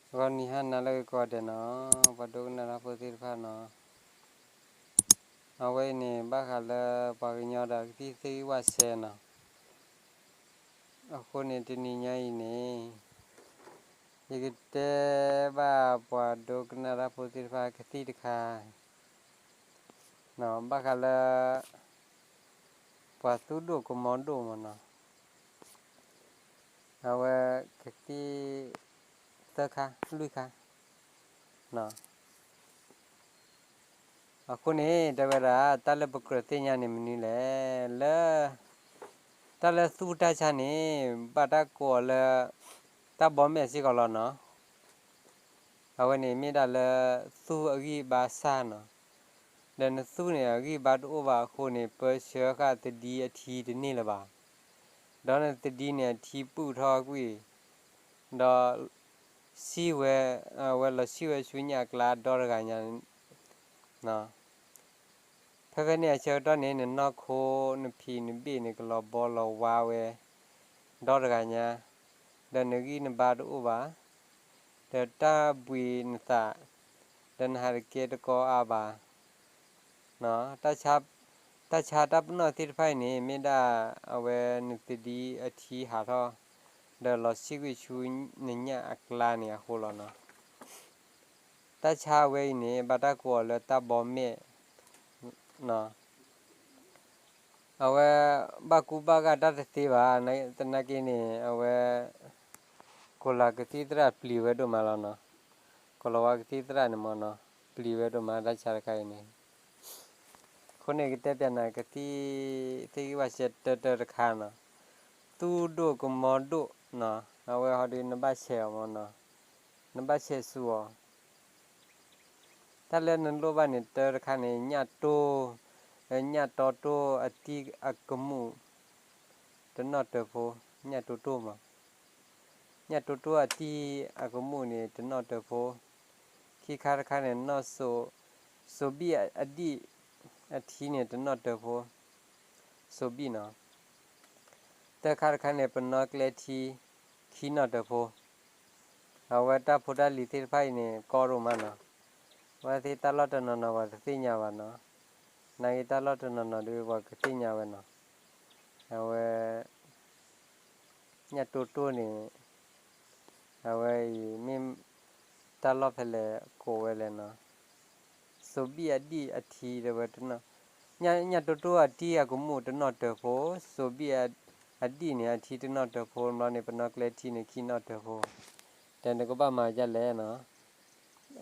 ဂီၤနံၤဟါနၤလၢအဂ့ၤကိးဂၤဒဲးနီၤ, ပှၤဒိကနၣ်တၢ်ဖိသ့ၣ်တဖၣ်နီၤ, အဝဲအံၤန့ၣ် ဘၣ်ဃးလၢပှၤကညီဒီးကသံၣ်သ့ၣ်ဂံၢ်ဝၣ်စဲးနီၤ, အဃိန့ၣ် တနံၤညါအံၤန့ၣ် ယကတဲဘၣ်ပှၤဒိကနၣ်တၢ်ဖိသ့ၣ်တဖၣ်ကသံၣ်တခါ ဘၣ်ဃးလၢ ပှၤသူဒိၣ်ကမီၤဒိၣ်မးနီၤ, အဝဲကသံၣ်သၢခါလွံၢ်ခါ, အဃိန့ၣ် တဲဝဲဒၣ် တၢ်လၢပကြၢးသ့ၣ်ညါန့ၣ်မနုၤလဲၣ်, လၢ တၢ်လၢသူၣ်တၢ်ဆါန့ၣ် ဘၣ်တၢ်ကိးအီၤလၢ တၢ်ဘီမဲာ်စ့ၢ်ကီးလီၤနီၤ. အဝဲန့ၣ်မ့ၢ်ဒၣ်လၢသူၣ်အဂံၢ်ဘါစၢ်နီၤ, ဒီးနသူၣ်န့ၣ်အဂံၢ်ဘါတအိၣ်ဘၣ်အဃိန့ၣ် ပၢဆှၢဃာ်သဒံအထံတန့ၢ်လၢၤဘၣ်, ဒီးနသဒံန့ၣ်အထံပုၢ်ထီၣ်ကွံာ်, ဒီး စံၣ်ဝဲ, အဝဲလီၤဆံၣ်ဝဲဆူညၣ်အကျါဒီတဂၤညါ ဖဲဖဲန့ၣ်အဆၢကတီၢ်န့ၣ် နနီၢ်ခိ နဖံးနဘ့ၣ်န့ၣ် ကလီၤဘီလီၤဝါဝဲ ဒီတဂၤညါ, ဒီးနဂံၢ်နဘါတအိၣ်ဘၣ်, ဒီးတၢ်ဘှံးနသး, ဒီးနဟးတကဲတကီအါဘၣ်, တၢ်ဆါတၢ်ပနီၣ်သ့ၣ်တဖၣ်အံၤန့ၣ် မ့ၢ်ဒၣ်အဝဲနသဒံအထံဟးထီၣ်, ဒီးလီၤဆံၣ်ကွံာ်ဆူနညၣ်အကျါန့ၣ်အဃိလီၤနီၤ. တၢ်ဆါဝဲအံၤန့ၣ် ဘၣ်တၢ်ကိးအီၤလၢတၢ်ဘီမဲာ်, အဝဲဘၣ်ကူဘၣ်ဂာ်တၢ်တသ့ဘၣ်, သနာ်က့န့ၣ် အဝဲ ကိၤလၤကသံၣ်သရၣ်ပျံၤဝဲဒိၣ်မးလီၤနီၤ, ကိၤလၤဝါကသံၣ်သရၣ်န့ၣ်မ့ၢ်နီၤ, ပျံၤဝဲဒိၣ်မးတၢ်ဆါတခါအံၤန့ၣ်, အဃိန့ၣ်ကတဲပျးနၤကသံၣ်သ့ၣ်ဂံၢ်ဝၣ်စဲးတၢတၢတခါနီၤ, သူၣ်ဒိၣ်ကမီၤဒိၣ်နီၤ, အဝဲဟီဒုးနဘၣ်ဆဲးအီၤမ့ၢ်နီၤ, နဘၣ်ဆဲးဆူအီၤ တၢ်လၢနလိၣ်ဘၣ်န့ၣ် တၢတခါန့ၣ် ညၣ်တိ, ညၣ်တီတိၢ်အတံၢ်အကမူၣ် တနီၣ်တၢၤဖိ, ညၣ်တိတိၢ်မး, ညၣ်တိတိၢ်အတံၢ်အကမူၣ်န့ၣ် တနီၣ်တၢၤဖိ, ခံခါတခါန့ၣ် နီၣ်စိ, စိဘံၣ်အဒံၣ်အထံန့ၣ် တနီၣ်တၢၤဖိ, စိဘံၣ်နီၤ, သၢခါတခါန့ၣ် ပနီၣ်ကျဲထံ ခံနီၣ်တၢၤဖိ, အဝဲတၢ်ဖိတၢ်လံၤသ့ၣ်တဖၣ်အံၤန့ၣ် ကီဒိၣ်မးနီၤ, အဝဲသ့ၣ်တၢ်လီၢ်တနီၤနီၤပှၤတသ့ၣ်ညါဘၣ်နီၤ, နာ်က့တၢ်လီၢ်တနီၤနီၤဒုးပှၤကသ့ၣ်ညါဝဲနီၤ, အဝဲ ညၣ်တိတိၢ်န့ၣ် အဝဲအံၤမ့ၢ်တၢ်လီၢ်ဖဲလဲၣ်ကိးဝဲလဲၣ်နီၤ, စိဘံၣ်အဒံၣ်အထံတဲဝဲတနီၣ်, ညၣ်တိတိၢ်အတံၢ်အကမူၣ်တနီၣ်တၢၤဖိ, စိဘံၣ်အဒံၣ်န့ၣ် အထံတနီၣ်တၢၤဖိ, ဘျီန့ၣ် ပနီၣ်ကျဲထံန့ၣ် ခံနီၣ်တၢၤဖိ, ဒီးနကဘၣ်မၤဒ်လဲၣ်နီၤ,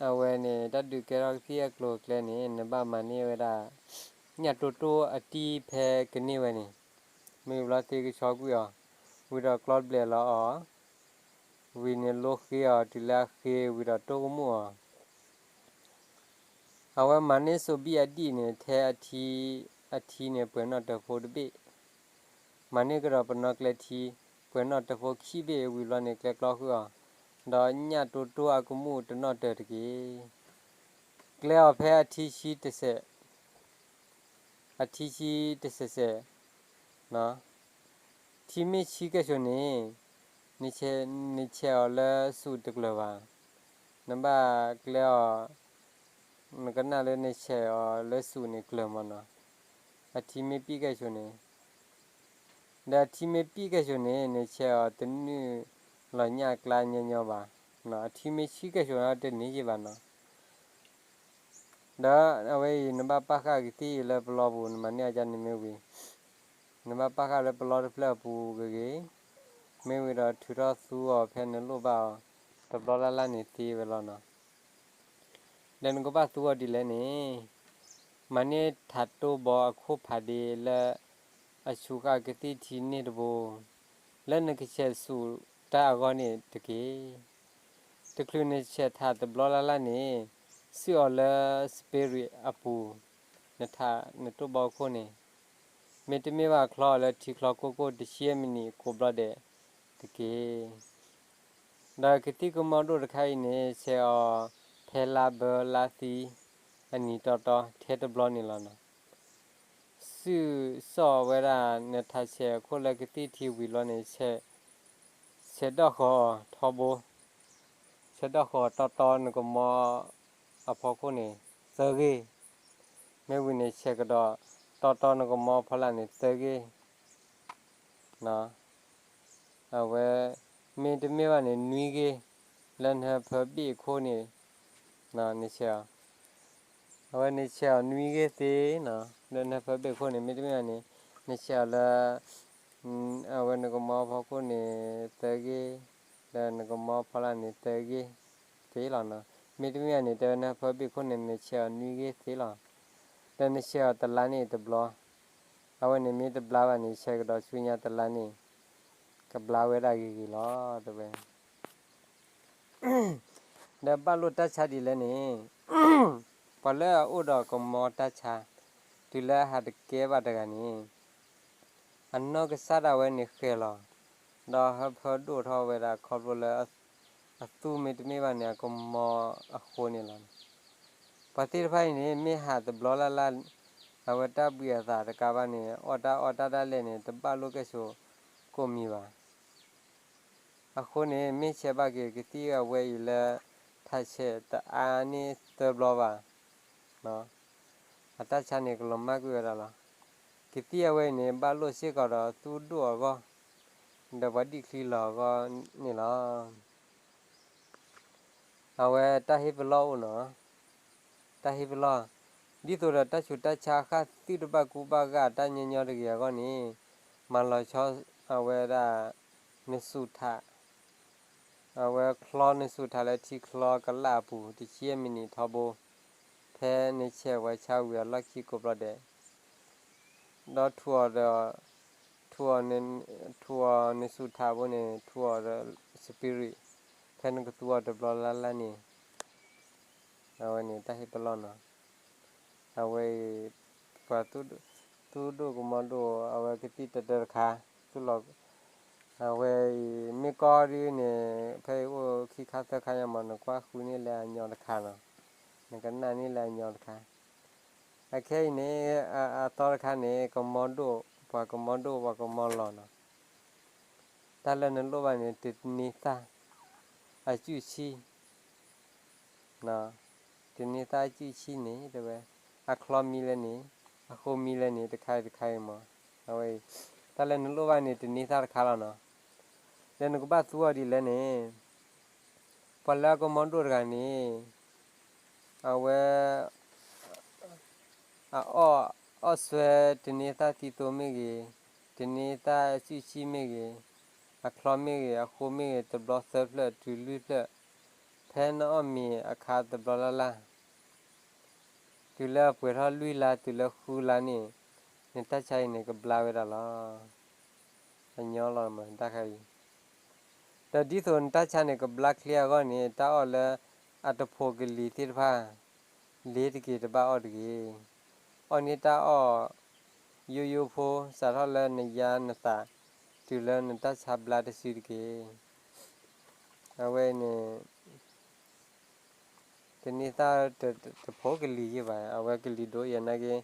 အဝဲန့ၣ် တၢ်ဒုးကဲထီၣ်ကသံၣ်အကျိၤအကျဲန့ၣ် နဘၣ်မၤန့ၢ်ဝဲဒၣ် ညၣ်တိတိၢ်အတံၢ်ဖဲကန့ၢ်ဝဲန့ၣ်, မ့ၢ်ဘျီသ့ကဆီကွံာ်အီၤ, ဝံၤဒီးကျီဘျဲးလီၤအီၤ, ဝံၤန့ၣ်လိဃ့အီၤ တုၤလၢအဃ့ဝံၤဒီးတိၢ်ကမူၣ်အီၤ အဝဲမၤန့ၢ်စိဘံၣ်အဒံၣ်န့ၣ် ထဲအထံ, အထံန့ၣ် ပှဲၤနီၣ်တၢၤဖိတဘ့ၣ်, မၤန့ၢ်ကဒီးပနီၣ်ကျဲထံ, ပှဲၤနီၣ်တၢၤဖိခံဘ့ၣ်ဝံၤဘျီန့ၣ် ကျဲကျီဃုာ်အီၤ, ဒီးညၣ်တိတိၢ်အကမူၣ်တနီၣ်တၢၤတက့ၢ်. ကျဲအီၤဖဲအထံဆံတစဲး, အထံဆံတစဲးစဲး, ထံမ့ၢ်ဆံကဲၣ်ဆိးန့ၣ်, နဆဲးအီၤလၢစူးတကျၢၤဘၣ်. နဘၣ်ကျဲအီၤ, နကနၣ်လၢနဆဲးအီၤလၢစူးန့ၣ်ကျၢၤမးနီၤ. အထံမ့ၢ်ပံၣ်ကဲၣ်ဆိးန့ၣ်, ဒီးအထံမ့ၢ်ပံၣ်ကဲၣ်ဆိးန့ၣ် နဆဲးအီၤတနုာ်လီၤညၣ်အကျါညီညီဘၣ်. အထံမ့ၢ်ဆံကဲၣ်ဆိးန့ၣ်တန့ၢ်ယံာ်ဘၣ်နီၤ. ဒီးအဝဲအံၤ နဘၣ်ပာ်ဃာ်ကသံၣ်လၢပလီပူၤ နမၤန့ၢ်အီၤဒ်န့ၣ်မ့ၢ်ဝံၤ, နဘၣ်ပာ်ဃာ်လၢပလီတဖျၢၣ်အပူၤဂ့ၤဂ့ၤ, မ့ၢ်ဝံၤဒီးထုးထီၣ်သူအီၤဖဲနလိၣ်ဘၣ်အီၤ, တဘျီလၢ်လၢ်န့ၣ်သ့ဝဲလီၤနီၤ. ဒီးနကဘၣ်သူအီၤဒ်လဲၣ်န့ၣ်, မၤန့ၢ်ထးတိၢ်ဘီအခိၣ်ဖးဒ့လၢ အဆူးဃာ်ကသံၣ်ထံန့ၢ်တဘိ, လၢနကဆဲးစူးတၢ်အဂီၢ်န့ၣ်တက့ၢ်. တချုးနဆဲးထးတဘျီလၢ်လၢ်န့ၣ်, စုၣ်အီၤလၢစပ့ရံးအပူၤ, နထးနတိၢ်ဘီခိၣ်န့ၣ်, မ့တမ့ၢ်ဘၣ်ချီအီၤလၢထံချီကိၢ်ကိၢ် တဆံယဲၢ်မံးနံးကိးဘျီဒဲးတက့ၢ်. ဒီးကသံၣ်ကမီၤဒိၣ်တခါအံၤန့ၣ် ဆဲးအီၤဖဲလါဘၢလါသံအနံၤတီတီ ထဲတဘျီန့ၣ်လီၤနီၤ. စုၣ်စီၣ်ဝဲဒၣ်နထးဆဲးအခိၣ်လၢကသံၣ်ထံဝံၤလီၤန့ၣ်, ဆဲးဒီၣ်ဃီၤအီၤထီဘိ, ဆဲးဒီးဃီၤတီတီနကမီၤအဖီခိၣ်န့ၣ် သၢဂ့ၢ်, မ့ၢ်ဝံၤန့ၣ် ဆဲးကဒီးတီတီနကမီၤဖီလာ်န့ၣ် သၢဂ့ၢ် အဝဲ မ့တမ့ၢ်ဘၣ်န့ၣ် နွံဂ့ၢ် လၢနဟၢဖၢဘ့ၣ်အခိၣ်န့ၣ် နဆဲးအီၤ, အဝဲနဆဲးအီၤနွံဂ့ၢ်သ့နီၤ, လၢနဟၢဖၢဘ့ၣ်အခိၣ်န့ၣ် မ့တမ့ၢ်ဘၣ်န့ၣ် နဆဲးအီၤလၢ အဝဲနကမီၤဖီခိၣ်န့ၣ် သၢဂ့ၢ်, လၢနကမီၤဖီလာ်န့ၣ်သၢဂ့ၢ်သ့လီၤနီၤ. မ့တမ့ၢ်ဘၣ်န့ၣ် တဲဝဲနဟၢဖၢဘ့ၣ်အခိၣ်န့ၣ် နဆဲးအီၤနွံဂ့ၢ်သ့လီၤ. ဒီးနဆဲးအီၤတလါန့ၣ်တဘျီ, အဝဲန့ၣ်မ့ၢ်တဘျါဘၣ်န့ၣ် ဆဲးကဒီးဆူညါတလါန့ၣ် ကဘျါဝဲဒၣ်ဂ့ၤဂ့ၤလီၤ တဲဝဲ. ဒီးဘၣ်လိၣ်တၢ်ဆါဒ်လဲၣ်န့ၣ်, ပှၤလၢအအိၣ်ဒီးကမီၤတၢ်ဆါ တုၤလၢအဟးတကဲဘၣ်တဂၤန့ၣ် အနီၢ်ကစၢ်ဒၣ်ဝဲန့ၣ်ဃဲၤလီၤ, ဒီးဟၢဖၢဒိၣ်ထီၣ်ဝဲဒၣ်ခီဖျိလၢ အသူမ့တမ့ၢ်ဘၣ်န့ၣ် အကမီၤအဃိန့ၣ်လီၤ. ပှၤသ့ၣ်တဖၣ်အံၤန့ၣ် မ့ၢ်ဟးတဘျီလၢ်လၢ် အဝဲတၢ်ဘှံးအသးတကးဘၣ်န့ၣ် အီၣ်တၢ်အီၣ်တၢ်ဒၣ်လဲာ်န့ၣ် တဘၣ်လိၣ်ကဲၣ်ဆိးကိးမံၤဘၣ်. အဃိန့ၣ် မ့ၢ်ဆဲးဘၣ်က့ၤကသံၣ်အဝဲအံၤလၢ ထးဆဲးတအါန့ၢ်သၢဘျီဘၣ် အတၢ်ဆါန့ၣ်ကလီၤမၢ်ကွံာ်ဝဲဒၣ်လီၤ. ကသံၣ်အဝဲအံၤန့ၣ် ဘၣ်လိၣ်စ့ၢ်ကီးဒီးသူၣ်ဒိၣ်အဂီၢ် ဒီးပှၤဒံၣ်ချံလီၤအဂီၢ်န့ၣ်လီၤ. အဝဲတၢ်ဟ့ၣ်ပလီၢ်အိၣ်နီၤ, တၢ်ဟ့ၣ်ပလီၢ်, ဒ်သိးဒီးတၢ်ဆူးတၢ်ဆါဃၣ်သုၣ်တဘၣ်ကူဘၣ်ဂာ်တၢ်ညီညီတဂ့ၤအဂီၢ်န့ၣ်, မၤလီၤဆီအဝဲဒၣ် နစူးထး အဝဲချီနစူးထးလၢထံချီကလၣ်အပူၤ တဆံယဲၢ်မံးနံးထီဘိ, ဖဲနဆဲးဝဲဆါဝံၤအလီၢ်ခံကိးဘျီဒဲး, ဒီးထူးအီၤဒီး ထူးအီၤ ထူးအီၤနစူးထးဘိန့ၣ် ထူးအီၤဒီး spirit, ဖဲနကသူအီၤတဘျီလၢ်လၢ်န့ၣ်, အဝဲန့ၣ်တၢ်ဟ့ၣ်ပလီၢ်နီၤ. အဝဲအံၤ ပှၤသူၣ်ဒိၣ်ကမီၤဒိၣ် အဝဲကသံၣ်တတၢတခါ သူၣ်လီၤ အဝဲအံၤ မ့ၢ်ကီဒ်န့ၣ် ဖဲအံၤအိၣ်ခံခါသၢခါညါမး နကွၢ်ဃုန့ၢ်လၢအညီတခါနီၤ, နကနၣ်န့ၢ်လၢအညီတခါ. အခဲအံၤန့ၣ် အသီတခါန့ၣ် ကမီၤဒိၣ် ပှၤကမီၤဒိၣ် ပှၤကမီၤလီၤနီၤ. တၢ်လၢနလိၣ်ဘၣ်န့ၣ် တန့ၤသၣ် အစုၣ်ဆံၣ် တန့ၤသၣ်အစုၣ်ဆံၣ်န့ၣ် တဲဝဲ, အချီမံလဲၣ်န့ၣ်, အဃိမံလဲၣ်န့ၣ် တခါအံၤတခါအံၤမး, အဝဲအံၤ တၢ်လၢနလိၣ်ဘၣ်န့ၣ် တန့ၤသၣ်တခါလီၤနီၤ. ဒီးနကဘၣ်သူအီၤဒ်လဲၣ်န့ၣ်, ပှၤလၢအကမီၤဒိၣ်တဂၤန့ၣ် အဝဲ အအီၣ် အီၣ်စွဲတန့ၤသၣ်သံသိမ့ၢ်ဂ့ၤ, တန့ၤသၣ်စုၣ်ဆံၣ်မ့ၢ်ဂ့ၤ, အချီမ့ၢ်ဂ့ၤ, အဃိမ့ၢ်ဂ့ၤ, တဘျီသၢဖျၢၣ်တုၤလွံၢ်ဖျၢၣ်, ဖဲနအီၣ်မ့ၤအခါတဘျီလၢ်လၢ်, တုၤလၢအပှဲၤထီၣ်လွံၢ်လါ တုၤလၢဃုလါန့ၣ်, နတၢ်ဆါအံၤန့ၣ် ကဘျါဝဲဒၣ်လီၤ. အညီလီၤမး တၢ်ခါအံၤ ဒီးဒ်သိးနတၢ်ဆါန့ၣ် ကဘျါချ့အဂီၢ်န့ၣ် တၢ်အီၣ်လၢအတဖိးကလံၤသ့ၣ်တဖၣ် လ့ၤတက့ၤတဘၣ်အီၣ်တဂ့ၤ. အီၣ်န့ၢ်တၢ်အီၣ်ယိယိဖိ စးထီၣ်လၢနယါနသး တုၤလၢနတၢ်ဆါဘျါတစုတက့ၢ်. အဝဲန့ၣ် တန့ၤသၣ်တဖိးကလံၤယဲၢ်ဘၣ်, အဝဲကလံၤဒိၣ်ယဲၢ်နာ်က့,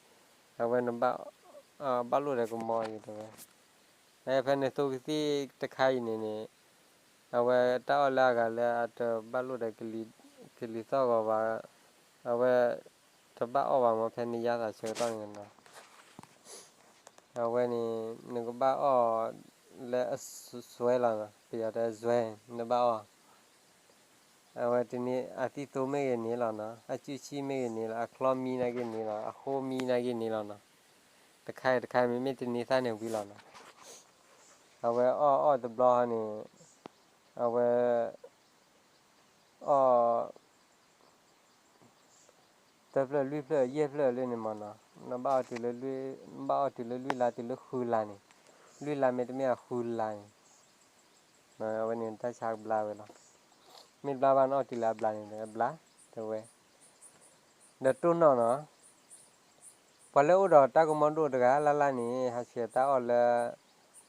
အဝဲနဘၣ် ဘၣ်လိၣ်ဒီးကမီၤယဲၢ်တဲဝဲ. ဖဲနသိကသံၣ်တခါအံၤန့ၣ်န့ၣ်, အဝဲတၢ်အီၣ်လၢအဂၤလၢအတဘၣ်လိၣ်ဒီး ကလံၤသီၣ်ဂီၤဘၣ်, အဝဲတဘၣ်အီၣ်ဘၣ်မး ဖဲနယါသးဆၢကတီၢ်န့ၣ်လီၤ. အဝဲန့ၣ် နကဘၣ်အီၣ်လၢအစွဲလီၤ, ပယီၤတဲစွဲ, နဘၣ်အီၣ် အဝဲတန့ၤ အသံၣ်သိမ့ၢ်ဂ့ၤန့ၣ်လီၤနီၤ, အစုၣ်ဆံၣ်မ့ၢ်ဂ့ၤန့ၣ်လီၤ, အချီမံနာ်က့န့ၣ်လီၤ, အဃိမံနာ်က့န့ၣ်လီၤနီၤ. တခါအံၤတခါအံၤ မ့မ့ၢ်တန့ၤသၣ်န့ၣ်ဝံၤလီၤနီၤ. အဝဲအီၣ်အီၣ်တဘျီန့ၣ်, အဝဲ အီၣ် သၢဖျၢၣ်လွံၢ်ဖျၢၣ် ယဲၢ်ဖျၢၣ်လၢန့ၣ်မးနီၤ, နဘၣ်အီၣ်တုၤလၢလွံၢ်, နဘၣ်အီၣ်တုၤလၢလွံၢ်လါ တုၤလၢဃုလါန့ၣ်, လွံၢ်လါမ့တမ့ၢ်အဃုလါန့ၣ်, အဝဲန့ၣ်တၢ်ဆါကဘျါဝဲလီၤ. မ့ၢ်ဘျါဘၣ်နအီၣ်တုၤလၢအဘျါန့ၣ် အဘျါ တဲဝဲ. ဒီးတိၢ်နီၣ်နီၤ, ပှၤလၢအိၣ်ဒီးတၢ်ကမီၤဒိၣ်တဂၤလၢ်လၢ်န့ၣ် ဟးဆှဲးတၢ်အီၣ်လၢ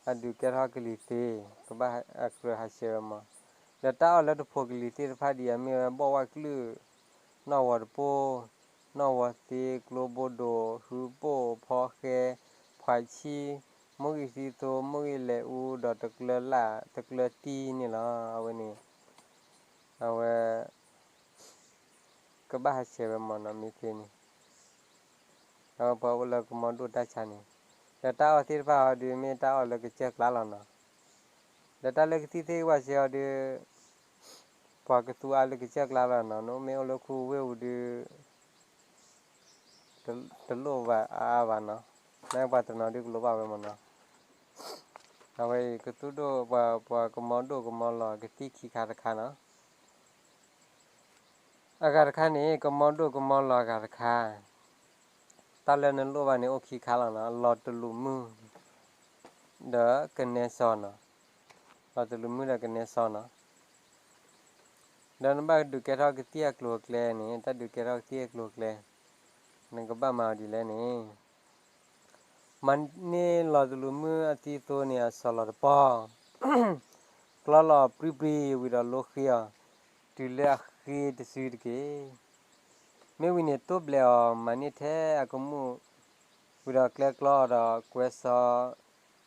အဒုးကဲထီၣ်ကလံၤသ့, ကဘၣ်အကြၢးဟးဆှဲးဝဲမး. ဒီးတၢ်အီၣ်လၢတဖိးကလံၤသ့ၣ်တဖၣ်ဒ်အမ့ၢ်ဝဲ ဘီၣ်ဝၣ်ကလုာ်, နီၣ်ဝီၤတပိၢ်, နီၣ်ဝီၤသ့, ကျိဘိဒိး, ဟုပိၢ်, ဖီဃဲ, ဖှးဆံ, မိၢ်ဂံၢ်သံသိ, မိၢ်ဂံၢ်လဲၤအူ, ဒီးတကျၢၤလၣ်, တကျၢၤတံၢ်န့ၣ်လီၤ. အဝဲန့ၣ် အဝဲ ကဘၣ်ဟးဆှဲးဝဲမ့ၢ်နီၤ မ့ၢ်သ့န့ၣ် အဝဲပှၤအိၣ်လၢကမီၤဒိၣ်တၢ်ဆါန့ၣ်, ဒီးတၢ်အီၣ်သ့ၣ်တဖၣ်အီၤဒုးမ့ၢ်တၢ်အီၣ်လၢကစၢၢ်ကျါလီၤနီၤ. ဒီးတၢ်လၢကသံၣ်သ့ၣ်ကဝၢ်စ့အီၤဒုး ပှၤကသူအါလၢကစၢၢ်ကျါလီၤနီၤ. နမ့ၢ်အိၣ်လၢခူဝ့ၢ်ပူၤဒုး တလိၣ်ဘၣ်အါအါဘၣ်နီၤ. နပှၤတနီၤဒုးကလိၣ်ဘၣ်ဝဲမ့ၢ်နီၤ. အဝဲအံၤကသူဒိၣ်ပှၤ ပှၤကမီၤဒိၣ်ကမီၤလီၤကသံၣ်ခံခါတခါနီၤ. အဂၤတခါန့ၣ် ကမီၤဒိၣ်ကမီၤလီၤအဂၤတခါ, တၢ်လၢနလိၣ်ဘၣ်န့ၣ်အိၣ်ခံခါလီၤနီၤ. လီၤတလူးမုၢ် ဒီးကနဲစီနီၤ. လီၤတလူးမုၢ်ဒီးကနဲစီနီၤ. ဒီးနဘၣ်ဒုးကဲထီၣ်ကသံၣ်အကျိၤအကျဲန့ၣ် တၢ်ဒုးကဲထီၣ်ကသံၣ်အကျိၤအကျဲ နကဘၣ်မၤအီၤဒ်လဲၣ်န့ၣ် မၤန့ၢ်လီၤတလူးမုၢ်အသံသိန့ၣ် အစီၤလီၤတပီၢ်, ကျီလီၤပြံပြံဝံၤဒီးလိဃ့အီၤ တုၤလၢအဃ့တစုတက့ၢ်. မ့ၢ်ဝံၤန့ၣ်တိၢ်ဘျဲးအီၤ မၤန့ၢ်ထဲအကမူၣ် ဝံၤဒီးကျဲကျီအီၤဒီးကွဲစီ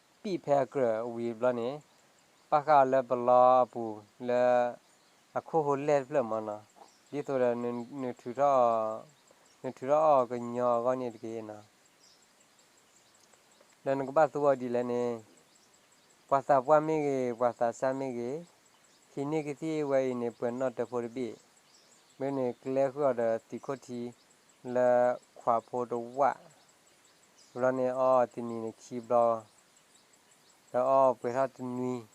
ပံာ်ဖဲအကြၢးဝံၤဘျီန့ၣ် ပာ်ဃာ်အီၤလၢပလီအပူၤလၢ အခိၣ်ဟိလဲၢ်တဖျၢၣ်မ့ၢ်နီၤ. ဒ်သိးဒီး နထုးထီၣ်အီၤကညီအဂီၢ်န့ၣ်တက့ၢ်နီၤ. ဒီးနကဘၣ်သူအီၤဒ်လဲၣ်န့ၣ် ပှၤသးပှၢ်မ့ၢ်ဂ့ၤ ပှၤသးစၢ်မ့ၢ်ဂ့ၤ, ဟံးန့ၢ်ကသံၣ်ဝဲအံၤန့ၣ် ပှဲၤနီၣ်တၢဖိတဘ့ၣ်, မ့ၢ်န့ၣ် ကျဲဃုာ်အီၤဒီးသံးခိၣ်ထံ လၢခွးဖိတဝၣ်, ဘျီန့ၣ်အီအီၤတနံၤန့ၣ်ခံဘျီ ဒီးအီအီၤပှဲၤထီၣ်တနွံ,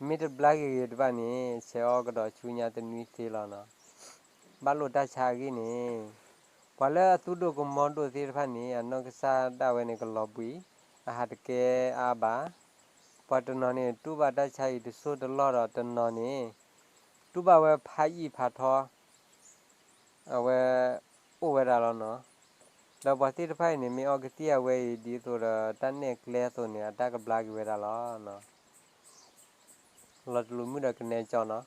မ့ၢ်တဘျါက့ၤဂ့ၤတဘၣ်န့ၣ် ဆဲးအီကဒီးဆူညါတနွံသ့လီၤနီၤ. ဘၣ်လိာ်တၢ်ဆါအဂ့ၢ်န့ၣ် ပှၤလၢအသူၣ်ဒိၣ်ကမီၤဒိၣ်သ့ၣ်တဖၣ်န့ၣ် အနီၢ်ကစၢ်ဒၣ်ဝဲန့ၣ်ကလီၤဘှံး, အဟးတကဲအါဘၣ်. ပှၤတနီၤန့ၣ် တူၢ်ဘၣ်တၢ်ဆါအံၤတစိၢ်တလီၢ်ဒီးတနီၤန့ၣ် တူၢ်ဘၣ်ဝဲဖးယံာ်ဖးထီ အဝဲအိၣ်ဝဲဒၣ်လီၤနီၤ. ဒီးပှၤသ့ၣ်တဖၣ်အံၤန့ၣ် မ့ၢ်အီကသံၣ်အဝဲအံၤဒ်သိးဒီးတၢ်နဲၣ်ကျဲအသိးန့ၣ် အတၢ်ကဘျါက့ၤဝဲဒၣ်လီၤ. လီၤတလူးမုၢ်ဒီးကနဲကၠီနီၤ.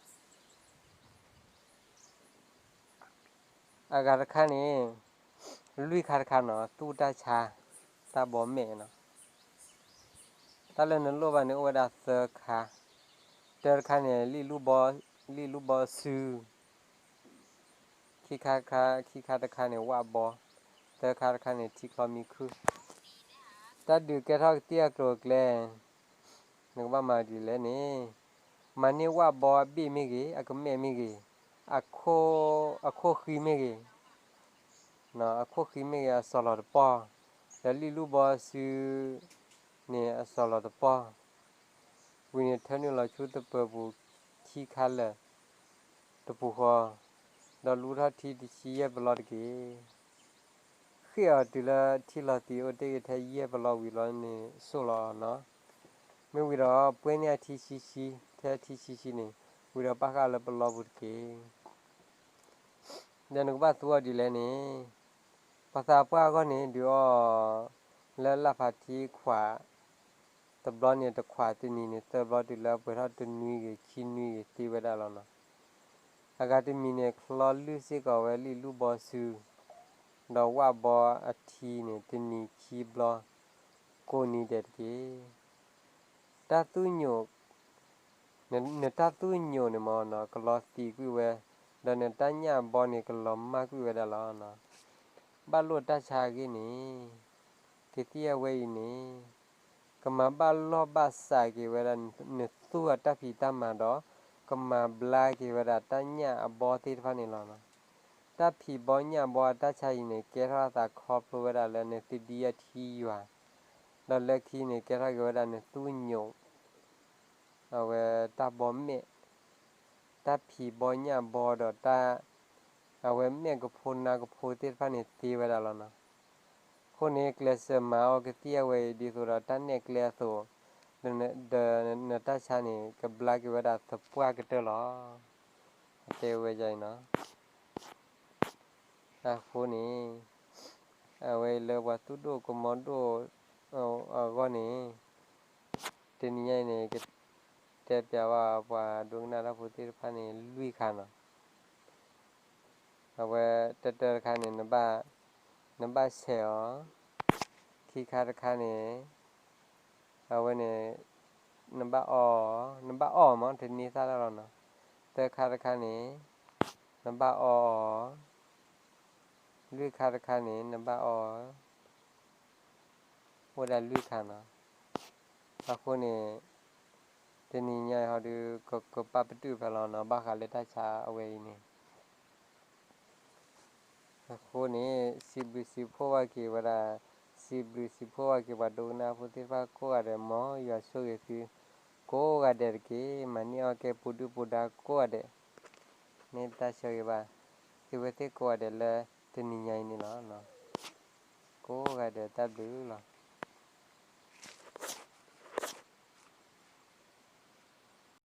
အဂၤတခါန့ၣ် လွံၢ်ခါတခါနီၤ သူၣ်တၢ်ဆါ တၢ်ဘီမဲာ်နီၤ. တၢ်လၢနလိၣ်ဘၣ်န့ၣ်အိၣ်ဝဲဒၣ်သၢခါ, တၢတခါန့ၣ် လံၣ်လူၢ်ဘီစု, ခံခါတခါ, ခံခါတခါန့ၣ် ဝၣ်ဘီ, သၢခါတခါန့ၣ် ထံချီမံခုၣ်. တၢ်ဒုးကဲထီၣ်ကသံၣ်အကျိၤအကျဲ နကဘၣ်မၤဒ်လဲၣ်န့ၣ်, မၤန့ၢ်ဝၣ်ဘီအဘ့ၣ်မ့ၢ်ဂ့ၤ, အကမဲာ်မ့ၢ်ဂ့ၤ, အခိၣ်ဃံမ့ၢ်ဂ့ၤ, အခိၣ်ဃံမ့ၢ်ဂ့ၤ အစီၤလီၤတပီၢ်, ဒီးလံၣ်လူၢ်ဘီစုန့ၣ် အစီၤလီၤတပီၢ်, ဝံၤန့ၣ်ထၢနုာ်လီၤဆူသပၢၤပူၤခံခါလၢာ် တပူၤဃီ, ဒီးလူထီၣ်ထံတဆံယဲၢ်ပလီတက့ၢ်. ဃ့ၢ်အီၤတုၤလၢထံလီၤသံးအိၣ်တ့ၢ်ဂ့ၤထဲယဲၢ်ပလီဝံၤလီၤန့ၣ် စိၣ်လီၤနီၤ. မ့ၢ်ဝံၤဒီး ပှဲန့ၢ်အထံဆံဆံ ထဲထံဆံဆံန့ၣ် ဝံၤဒီးပာ်ဃာ်လၢပလီပူၤတက့ၢ်. ဒီးနကဘၣ်သူအီၤဒ်လဲၣ်န့ၣ်, ပှၤသးပှၢ်အဂီၢ်န့ၣ် ဒုးအီလၢလၢ်ဖးထံခွး, တဘျီန့ၣ်တခွး တနံၤန့ၣ်သၢဘျီ တုၤလၢပှဲၤထီၣ်တနွံဂ့ၤ ခံနွံဂ့ၤသ့ဝဲဒၣ်လီၤနီၤ. အဂၤတမံၤန့ၣ် ချီလုၢ်စ့ၢ်ကီးဝဲလံၣ်လူၢ်ဘီစု ဒီးဝၣ်ဘီအထံန့ၣ် တနံၤခံဘျီ ကိးနံၤဒဲးတက့ၢ်. တၢ်သူၣ်ညိး, နတၢ်သူၣ်ညိးန့ၣ်မ့ၢ်နီၤ ကလီၤသံးကွံာ်ဝဲ, ဒီးနတၢ်ညၣ်ဘီန့ၣ် ကလီၤမၢ်ကွံာ်ဝဲဒၣ်လီၤ. ဘၣ်လိာ်တၢ်ဆါအဂ့ၢ်န့ၣ်, ကသံၣ်အဝဲအံၤန့ၣ် ကမၤဘၣ်လီၢ်ဘၣ်စးက့ၤဝဲဒၣ်နသူၣ်အတၢ်ဖံးတၢ်မၤဒီး ကမၤဘျါက့ၤဝဲဒၣ်တၢ်ညၣ်အဘီသ့ၣ်တဖၣ်န့ၣ်လီၤ. တၢ်ဖံးဘီညၣ်ဘီအတၢ်ဆါအံၤန့ၣ် ကဲထီၣ်အသးခီဖျိဝဲဒၣ်လၢနသဒံအထံယွၤ, ဒီးလၢခံန့ၣ် ကဲထီၣ်က့ၤဝဲဒၣ်နသူၣ်ညိး အဝဲတၢ်ဘီမဲာ်, တၢ်ဖံးဘီညၣ်ဘီဒီးတၢ်, အဝဲမဲာ်ကဖိနါကဖိသ့ၣ်တဖၣ်န့ၣ်သ့ဝဲဒၣ်လီၤနီၤ. အဃိန့ၣ် ကျဲးစၢးမၤအီကသံၣ်အဝဲအံၤ ဒ်သိးဒီးတၢ်နဲၣ်ကျဲအသိး, ဒီးနတၢ်ဆါန့ၣ် ကဘျါက့ၤဝဲဒၣ်သပှၢ်ကတၢၢ်လီၤ. အတဲဝဲဒ်အံၤနီၤ. အဃိန့ၣ် အဝဲအံၤလၢပှၤသူၣ်ဒိၣ်ကမီၤဒိၣ်အဂီၢ်န့ၣ် တနံၤညါအံၤန့ၣ် ကတဲပျးဘၣ်ပှၤဒိကနၣ်တၢ်ဖိသ့ၣ်တဖၣ်န့ၣ် လွံၢ်ခါနီၤ. အဝဲတၢတၢတခါန့ၣ် နဘၣ်ဆဲးအီၤ, ခံခါတခါန့ၣ် အဝဲန့ၣ် နဘၣ်အီ, နဘၣ်အီမး တန့ၢ်သၣ်တၢ်လီၤနီၤ. သၢခါတခါန့ၣ် နဘၣ်အီအီၤ, လွံၢ်ခါတခါန့ၣ် နဘၣ်အီၣ် အိၣ်ဒၣ်လွံၢ်ခါနီၤ. အဃိန့ၣ် တနံၤညါအံၤဟီဒုး ကကပာ်ပတုာ်ဖဲလီၤနီၤ ဘၣ်ဃးလၢတၢ်ဆါအဝဲအံၤန့ၣ် အဃိန့ၣ် စံးဘျုးစံးဖှိၣ်ဘၣ်က့ၤဝဲဒၣ်, စံးဘျုးစံးဖှိၣ်ဘၣ်က့ၤပှၤဒိကနၣ်ဖိသ့ၣ်တဖၣ်ကိးဂၤဒဲး မ်ယွၤဆိၣ်ဂ့ၤသု ကိးဂၤဒဲးတက့ၢ်. မၤန့ၢ်အီၣ်ကဲပူၤဒုၣ်ပူၤဒါကိးဂၤဒဲး မ့ၢ်တၢ်ဆၢဂ့ၤဘၣ် သုဝဲသ့ၣ်ကိးဂၤဒဲးလၢတနံၤညါအံၤန့ၣ်လီၤ. ကိးဂၤဒဲးတၢ်ဘျုးလီၤ.